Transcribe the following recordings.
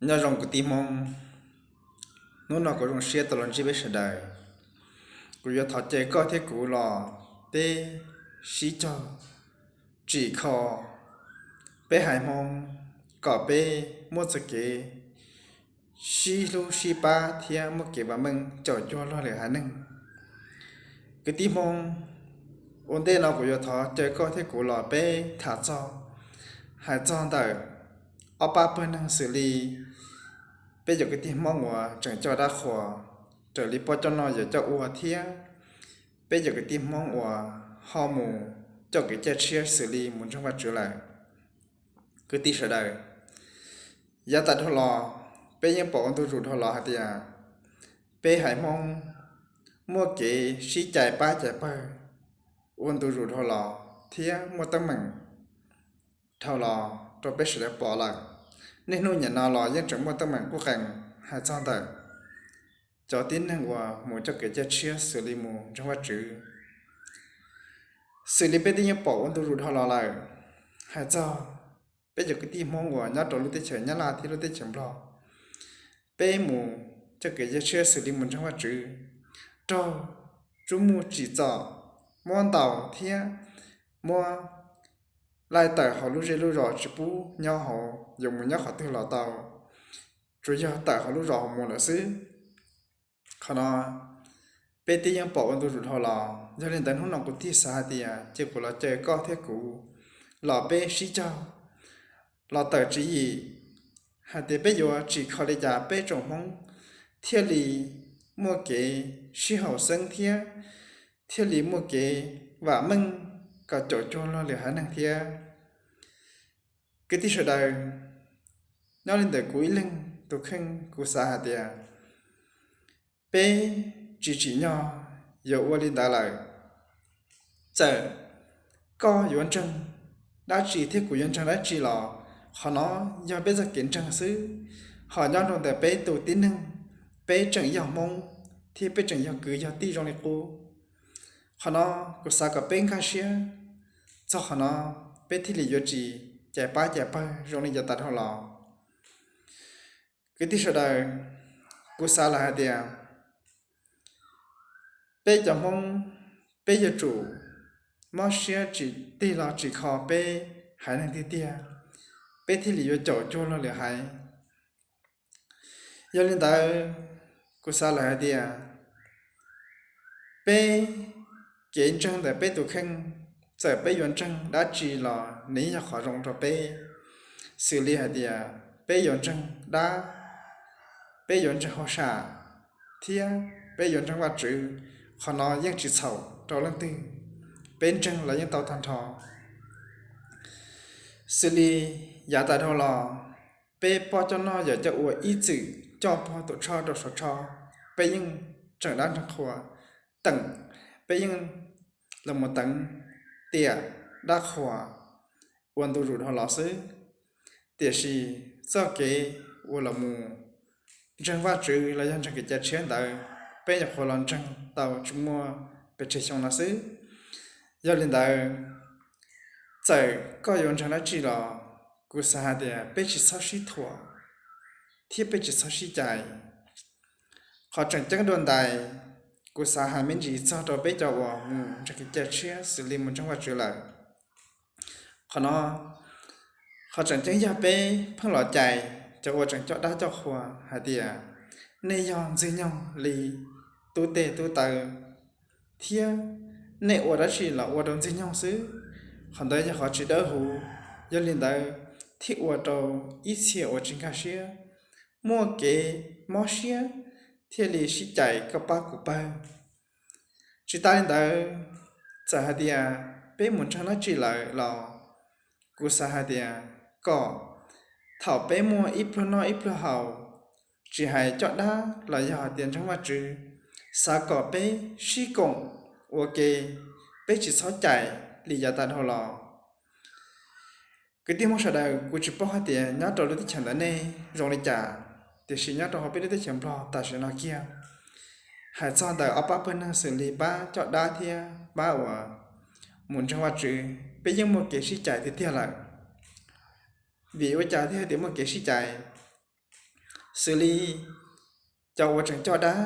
Nyob zoo kwv tij Hmoob, hnub no kuv zoo siab tau los ntsib peb sawv daws. Kuv yuav thov caw koj thiab kuv los peb sib cog tsim kho peb haiv Hmoob kom peb muaj txoj kev sib hlub sib pab thiab muaj kev vam meej caum cuag luag lwm haiv neeg. Kwv tij Hmoob, ua ntej no kuv yuav thov caw koj thiab kuv los peb tham txog, hais txog ntawm ob pab pawg neeg xws li peb cov kwv tij Hmoob uas tseem coj dab qhuas raws li poj coj noj yawm coj ua thiab peb cov kwv tij Hmoob uas ho mus coj kev caj tshiab xws li mus ntseeg Vajtswv lawm. Kwv tij sawv daws, yav tas dhau los peb yeej pom ua ntu zus dhau los hais tias peb haiv Hmoob muaj kev sib cais pab cais pawg ua ntu zus dhau los thiab muaj teeb meem dhau los rau peb sawv daws pom lawm. Niaj hnub niam no los yeej tseem muaj teeb meem qub qees hais txog ntawm cov tib neeg uas mus coj kev caj tshiab xws li mus ntseeg Vajtswv. Xws li peb twb yeej pom ua ntu zus dhau los lawm, hais txog peb cov kwv tij Hmoob uas nyob rau lub teb chaws Nyab Laj thiab lub teb chaws Nplog, peb mus coj kev caj tshiab xws li mus ntseeg Vajtswv, raug tsuj muj tsim txom, muab ntaus thiab muab laij tawm hauv lub zej lub zos tsis pub nyob hauv, yuav mus nyob qhov twg los tau, tsuas yog tawm hauv lub zos hauv mus lawm xwb. Qhov no peb twb yeej pom ua ntu zus dhau los, yog li ntawd hnub no kuv thiaj xav hais tias cia kuv los caw koj thiab kuv los peb sib cog los tawm tswv yim hais tias peb yuav tsim kho li cas peb tsoom Hmoob thiaj li muaj kev sib haum xeeb thiab thiaj li muaj kev vam meej kom caum cuag luag lwm haiv neeg thiab. Kwv tij sawv daws, nyob li ntawm kuv ib leeg tus kheej kuv xav hais tias peb tsis tsim nyog yuav ua li ntawd lawm. Txawm koj yuav ntseeg dab tsi thiab kuv yuav ntseeg dab tsi los qhov no yog peb txoj kev ntseeg xwb, ho nyob rau ntawm peb tus tib neeg, peb tseem yog Hmoob thiab peb tseem yog kwv yog tij zoo li qub. Qhov no kuv xav kom peb nkag siab txog qhov no, peb thiaj li yuav tsis cais pab cais pawg zoo li yav tas dhau los. Kwv tij sawv daws, kuv xav lawm hais tias peb cov Hmoob, peb yuav tsum mob siab tsis tig los tsim kho peb haiv neeg tiag tiag, peb thiaj li yuav caum cuag luag lwm haiv. Yog li ntawd, kuv xav lawm hais tias peb kev ntseeg ntawm peb tus kheej, txawm peb yuav ntseeg dab tsi los nws yog qhov zoo rau peb, xws li hais tias peb yuav ntseeg dab, peb yuav ntseeg hauj sam, thiab peb yuav ntseeg Vajtswv, qhov no yeej tsis txhaum rau leej twg, peb ntseeg los yeej tau tag nrho. Xws li yav tas dhau los, peb poj coj noj yawm coj ua ib txwm coj pog Tuam Tshoj rau Suav Tshoj, peb yeej tseem dab ntseeg qhua teem, peb yeej los mus teev tiam dab qhuas ua ntu zus dhau los xwb. Tiam sis txoj kev uas los mus ntseeg Vajtswv los yog ntseeg kev cai tshiab ntawd, peb nyuam qhuav los ntseeg tau tsis muaj pes tsawg xyoo no xwb. Yog li ntawd, txawm koj yuav ntseeg dab tsi los, kuv xav hais tias peb tsis txhob sib thuam thiab peb tsis txhob sib cais. Qhov tseem ceeb dua ntais, kuv xav hais me ntsis txog rau peb cov uas mus ntseeg kev cai tshiab xws li mus ntseeg Vajtswv lawm. Qhov no, qhov tseem ceeb yog peb pheej los cais cov uas tseem coj dab coj qhua hais tias nej yog ntxwg nyoog li tub teg tub taw, thiab nej ua dab tsi los ua rau ntxwg nyoog xwb. Qhov ntawd yog qhov tsis dawb huv, yog li ntawd thiaj ua rau ib txhia uas tsis nkag siab muaj kev mob siab thiaj li sib cais koj pab kuv pawg. Tsis tas li ntawd, txawm hais tias peb mus ntseeg dab tsi lawm los kuv xav hais tias kom thaum peb muaj ib pluag noj ib pluag haus, tsis hais coj dab los yog hais tias ntseeg Vajtswv, xav kom peb sib koom ua ke, peb tsis txhob cais li yav tas dhau los. Kwv tij Hmoob sawv daws, kuv tsis paub hais tias nyob rau lub teb chaws ntawm nej zoo li cas, tiam sis nyob rau hauv peb lub teb chaws Nplog tam sim no kiag, hais txog ntawm ob pab pawg neeg xws li pab coj dab thiab pab uas mus ntseeg Vajtswv, peb yeej muaj kev sib cais tiag tiag lawm. Vim ua cas thiaj hais tias muaj kev sib cais? Xws li cov uas tseem coj dab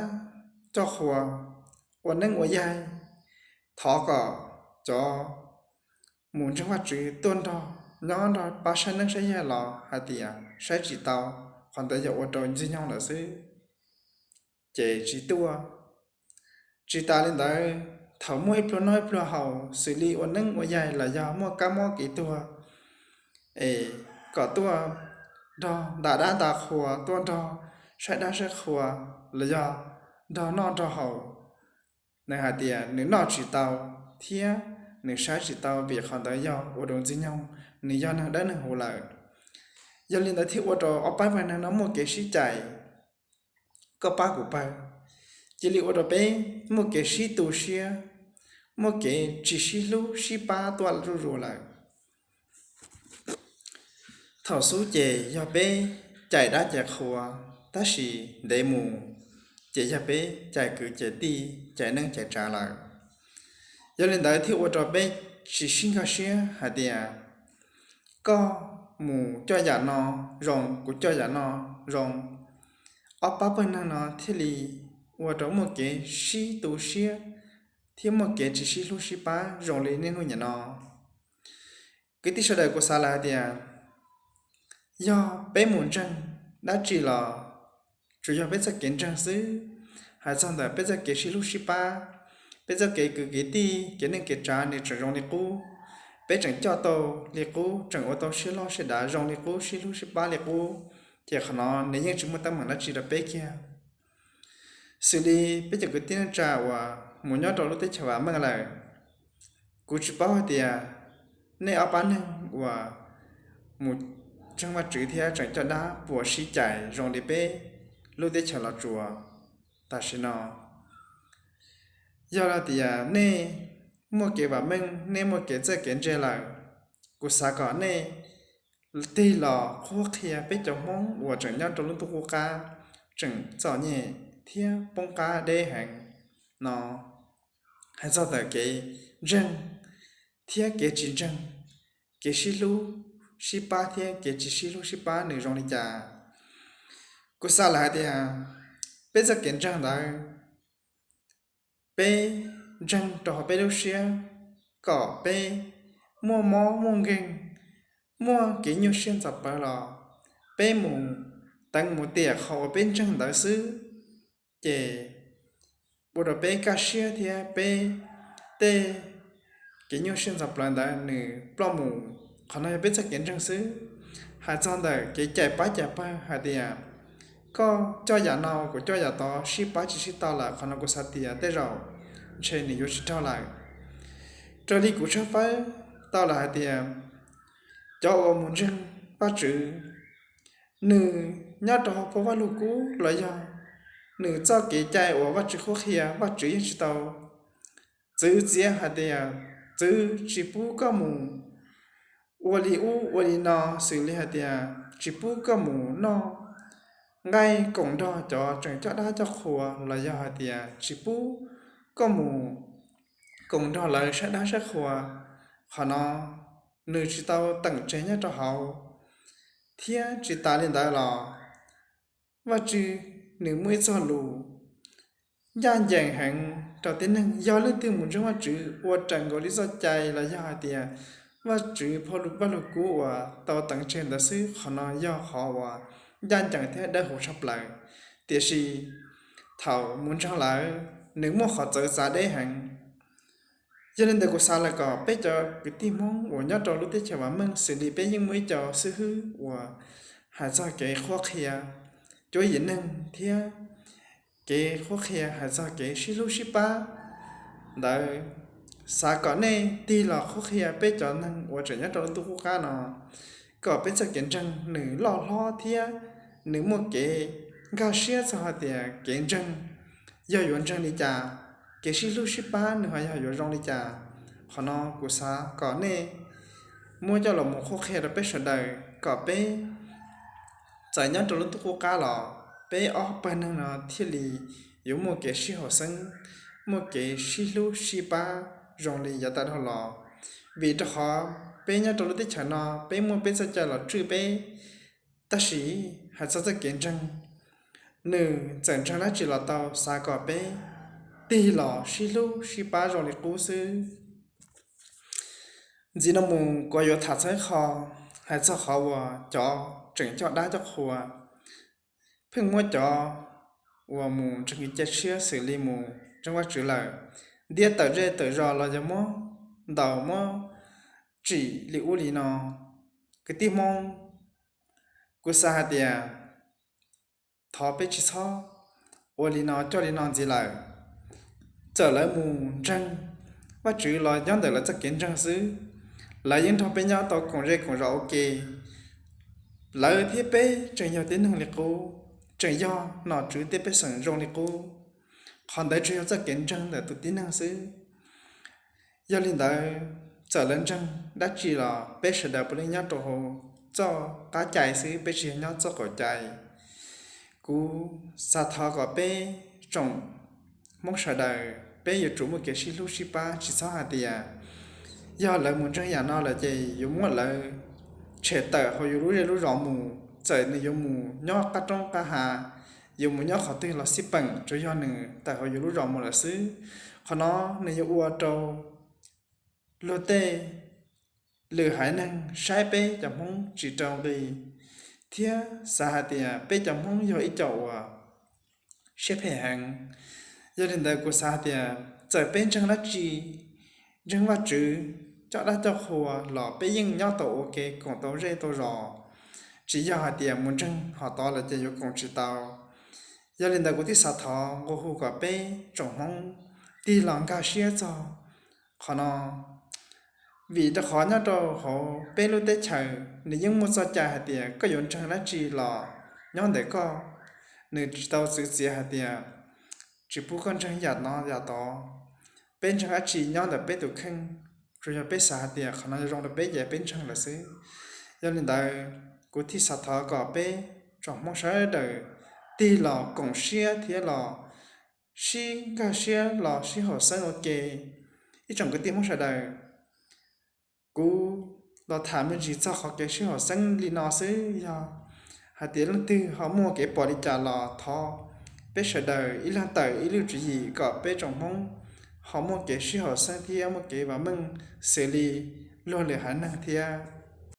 coj qhua, ua neeb ua yaig, thov kom cov mus ntseeg Vajtswv tuaj nrog nyob nrog pab saib neeb saib yaig los hais tias saib tsis tau, qhov ntawd yog ua rau ntxwg nyoog lawm xwb, ces tsis tuaj. Tsis tas li ntawd, thaum muaj ib pluag noj ib pluag haus xws li ua neeb ua yaig los yog muaj kab mob kev tuag, es kom tuaj nrog nta dab nta qhua, tuaj nrog saib dab saib qhua los yog nrog noj nrog haus, nws hais tias nws noj tsis tau thiab nws saib tsis tau vim qhov ntawd yog ua rau ntxwg nyoog, nws yog neeg dawb neeg huv lawm. Yog li ntawd thiaj ua rau ob pab pawg neeg no muaj kev sib cais, koj pab kuv pawg, cia li ua rau peb muaj kev sib tu siab, muaj kev tsis sib hlub sib pab tuaj zuj zus lawm. Thaum xub ces yog peb cais dab cais qhua, tab sis ntev mus ces yog peb cais kwv cais tij, cais neej cais tsav lawm. Yog li ntawd thiaj ua rau peb tsis sib nkag siab hais tias koj mus coj yam no zoo, kuv coj yam no zoo. Ob pab pawg neeg no thiaj li ua rau muaj kev sib tu siab thiab muaj kev tsis sib hlub sib pab zoo li niaj hnub nim no. Kwv tij sawv daws, kuv xav lawm hais tias yog peb mus ntseeg dab tsi los tsuas yog peb txoj kev ntseeg xwb. Hais txog ntawm peb txoj kev sib hlub sib pab, peb txoj kev kwv kev tij, kev neej kev tsav nws tseem zoo li qub, peb tseem coj tau li qub, tseem ua tau siab loj siab dav zoo li qub, sib hlub sib pab li qub, ces qhov no nws yeej tsis muaj teeb meem dab tsi rau peb kiag. Xws li peb cov kwv tij neej tsa uas mus nyob rau lub teb chaws vam meej lawm, kuv tsis paub hais tias nej ob pab neeg uas mus ntseeg Vajtswv thiab tseem coj dab puas sib cais zoo li peb lub teb chaws Los Tsuas tam sim no. Yog tias nej muaj kev vam meej, nej muaj kev txawj kev ntse lawm, kuv xav kom nej tig los qhuab qhia peb cov Hmoob uas tseem nyob rau lub ntuj qub qab, tseem txom nyem thiab poob qab deb heev no, hais txog ntawm kev ntseeg thiab kev tsis ntseeg, kev sib hlub sib pab thiab kev tsis sib hlub sib pab nws zoo li cas. Kuv xav lawm hais tias peb txoj kev ntseeg ntawd, peb ntseeg rau hauv peb lub siab kom peb muaj mob muaj nkeeg, muaj kev nyuaj siab ntxhov plawv los peb mus teev mus tiam qhov uas peb ntseeg ntawd xwb, ces ua rau peb kaj siab thiab peb tej kev nyuaj siab ntxhov plawv ntawd nws ploj mus. Qhov no yog peb txoj kev ntseeg xwb. Hais txog ntawm kev cais pab cais pawg hais tias koj coj yam no kuv coj yam tod, sib pab tsis sib tau lawm, qhov no kuv xav tias tej zaum ntshe nws yuav tsis raug lawm. Raws li kuv tshawb fawb tau lawm hais tias cov uas mus ntseeg Vajtswv, nws nyob rau hauv paus Vajluskub los yog nws txoj kev cai uas Vajtswv qhuab qhia, Vajtswv yeej tsis tau txwv txiav hais tias txwv tsis pub koj mus ua li ub ua li no, xws li hais tias tsis pub koj mus noj nqaij koom nrog cov tseem coj dab coj qhua los yog hais tias tsis pub koj mus koom nrog lawv saib dab saib qhua. Qhov no nws tsis tau teem tseg nyob rau hauv. Thiab tsis tas li ntawd los Vajtswv nws muaj ib txoj lus ncaj ncees heev rau tib neeg. Yog leej twg mus ntseeg Vajtswv ua raws nkaus li txoj cai los yog hais tias Vajtswv Vajluskub uas tau teev tseg ntawd xwb, qhov no yog qhov uas ncaj ncees thiab dawb huv tshaj plaws. Tiam sis thaum mus ntseeg lawm, nws muaj qhov txawv txav deb heev. Yog li ntawd kuv xav lawm kom peb cov kwv tij Hmoob uas nyob rau lub teb chaws vam meej xws li peb yeej muaj ib co xib hwb uas hais txog kev qhuab qhia cuab yim neeg thiab kev qhuab qhia hais txog kev sib hlub sib pab ntawd, xav kom nej tig los qhuab qhia peb cov neeg uas tseem nyob rau lub ntuj qub qab no, kom peb txoj kev ntseeg nws loj hlob thiab nws muaj kev nkag siab txog hais tias kev ntseeg yog yuav ntseeg li cas, kev sib hlub sib pab nws ho yog yuav zoo li cas. Qhov no kuv xav kom nej muab coj los mus qhuab qhia rau peb sawv daws kom peb txawm nyob rau lub ntuj qub qab los peb ob pawg neeg no thiaj li yuav muaj kev sib haum xeeb, muaj kev sib hlub sib pab zoo li yav tag dhau los. Vim rau qhov peb nyob rau lub teb chaws no peb muaj peb txoj cai los tswj peb, tab sis hais txog txoj kev ntseeg nws txawm ntseeg dab tsi los tau, xav kom peb tig los sib hlub sib pab zoo li qub xwb. Ntxiv no mus kuv yuav tham txog ib qho, hais txog qhov uas cov tseem coj dab coj qhua, pheej muab cov uas mus ntseeg kev cai tshiab xws li mus ntseeg Vajtswv lawm, ntiab tawm zej tawm zos los yog muab ntaus muab tsim li ub li no. Kwv tij Hmoob, kuv xav hais tias thov peb tsis txhob ua li no coj li no ntxiv lawm. Txawm lawv mus ntseeg Vajtswv los nyob ntawm lawv txoj kev ntseeg xwb, lawv yeej nrog peb nyob tau koom zej koom zos ua ke. Lawv thiab peb tseem yog tib neeg li qub, tseem yog nom tswv tej pej xeem zoo li qub. Qhov ntawd tsuas yog txoj kev ntseeg ntawm tus tib neeg xwb. Yog li ntawd, txawm lawv ntseeg dab tsi los peb sawv daws puav leej nyob rau hauv txoj qab cai xwb, peb tsis yog nyob txoj qaum cai. Kuv xav thov kom peb tsoom Hmoob sawv daws peb yuav tsum muaj kev sib hlub sib pab, tsis txhob hais tias yog lawv mus ntseeg yam no lawm ces yuav muab lawv tshem tawm hauv yus lub zej lub zos mus. Txawm nws yuav mus nyob qab roob qab hav, yuav mus nyob qhov twg los xij peem, tsuas yog nws tawm hauv yus lub zos mus lawm xwb. Qhov no nws yuav ua rau luag tej lwm haiv neeg saib peb cov Hmoob tsis rau nqi, thiab xav hais tias peb cov Hmoob yog ib co uas siab phem heev. Yog li ntawd kuv xav hais tias txawm peb ntseeg dab tsi, ntseeg Vajtswv, coj dab coj qhua los peb yeej nyob tau ua ke koom tau zej tau zos, tsis yog hais tias mus ntseeg hom tod lawm ces yuav koom tsis tau. Yog li ntawd kuv thiaj xav thov nqua hu kom peb tsoom Hmoob tig los nkag siab txog qhov no, vim rau qhov nyob rau hauv peb lub teb chaws nws yeej muaj txoj cai hais tias koj yuav ntseeg dab tsi los nyob ntawm koj, nws tsis tau txwv txiav hais tias tsis pub koj ntseeg yam no yam tod. Peb ntseeg dab tsi nyob ntawm peb tus kheej, tsuas yog peb xav hais tias qhov no zoo rau peb ces peb ntseeg lawm xwb. Yog li ntawd, kuv thiaj xav thov kom peb tsoom Hmoob sawv daws tig los koom siab thiab los sib nkag siab los sib haum xeeb ua ke. Ib tsoom kwv tij Hmoob sawv daws, kuv los tham me ntsis txog qhov kev sib haum xeeb li no xwb, yog hais tias leej twg ho muaj kev pom li cas los thov peb sawv daws ib leeg tawm ib lub tswv yim kom peb tsoom Hmoob ho muaj kev sib haum xeeb thiab muaj kev vam meej xws li luag lwm haiv neeg thiab.